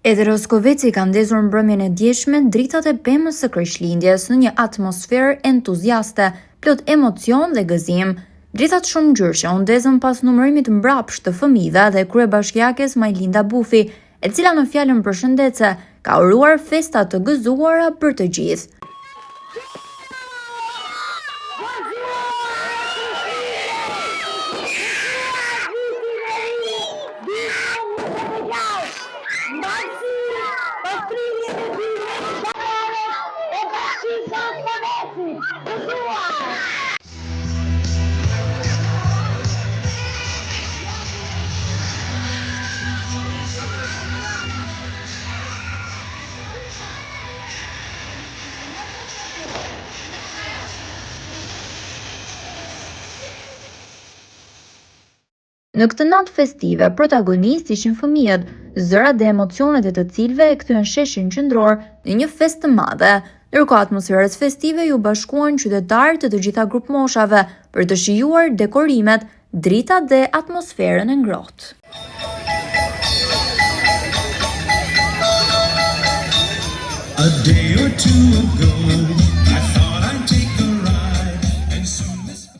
Edhe Roskoveci ka ndezur mbrëmjen e djeshme dritat e pemës së Krishtlindjes në një atmosferë entuziaste, plot emocion dhe gëzim. Dritat shumëngjyrëshe u ndezën pas numërimit mbrapsht të fëmijëve dhe kryebashkiakes Majlinda Bufi, e cila në fjalën përshëndetëse ka uruar festa të gëzuara për të gjithë. Në këtë natë festive, protagonistë ishin fëmijët, zërat dhe emocionet e të cilëve e kthyen sheshin qendror në një festë të madhe. Ndërkohë atmosferës festive iu bashkuan qytetarë të të gjitha grupmoshave për të shijuar dekorimet, dritat dhe atmosferën e ngrohtë. A day or two ago.